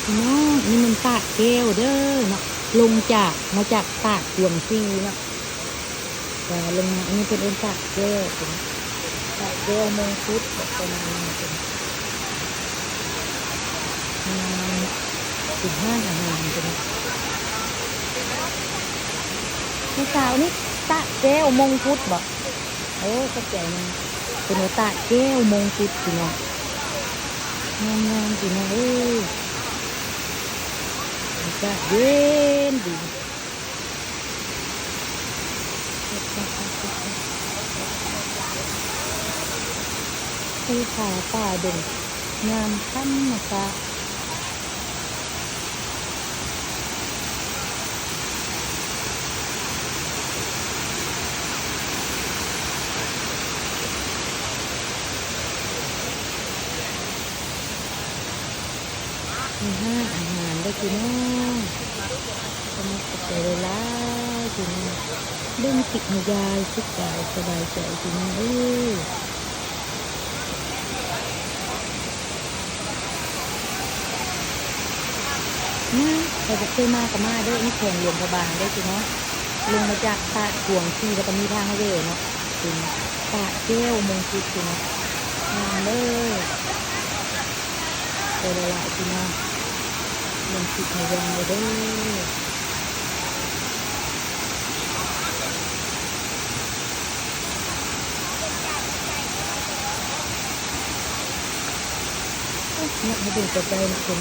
ພີ່ນ້ອງ ນີ້ມັນສະແກ້ວເດີເນາະ ລົງຈາກ ມາຈາກສະກວາງຊີເນາະ ກະລົງມາ ອັນນີ້ເພິ່ນເອີ້ນສະແກ້ວ ເປັນສະແກ້ວມົງຄຸດ ແບບປະມານນັ້ນ ເປັນ ເປັນຮ້ານອາຫານ ເປັນ ແມ່ສາວ ນີ້ສະແກ້ວມົງຄຸດບໍ? ໂອ້ ຂອບໃຈນະ ເພິ່ນວ່າສະແກ້ວມົງຄຸດ ພີ່ນ້ອງ ງາມໆ ພີ່ນ້ອງເອີຍ ອາກາດເຢັນດີ ພູຜາປ່າດົງ ງາມທຳມະຊາດ. ມີຮ້ານອາຫານເດີພີ່ນ້ອງ ຂອບໃຈຫຼາຍໆ ພີ່ນ້ອງ ເບິ່ງຄລິບໃຫ້ຍາຍ ສຸກກາຍສະບາຍໃຈ ພີ່ນ້ອງເອີຍ. ນະ ໃຜບໍ່ເຄີຍມາກະມາເດີ ຢູ່ແຂວງຫຼວງພະບາງເດີພີ່ນ້ອງ ລົງມາຈາກສະກວາງຊີ ແລ້ວກະມີທາງແຫວ່ເນາະ ເປັນສະແກ້ວມົງຄຸດພີ່ນ້ອງ ງາມເລີຍ ໄປຫຼາຍໆ ພີ່ນ້ອງ ເບິ່ງຄລິບໃຫ້ຍາຍເດີ. ເນາະ ໃຫ້ເບິ່ງໃກ້ໆ ເນາະ ເພິ່ນ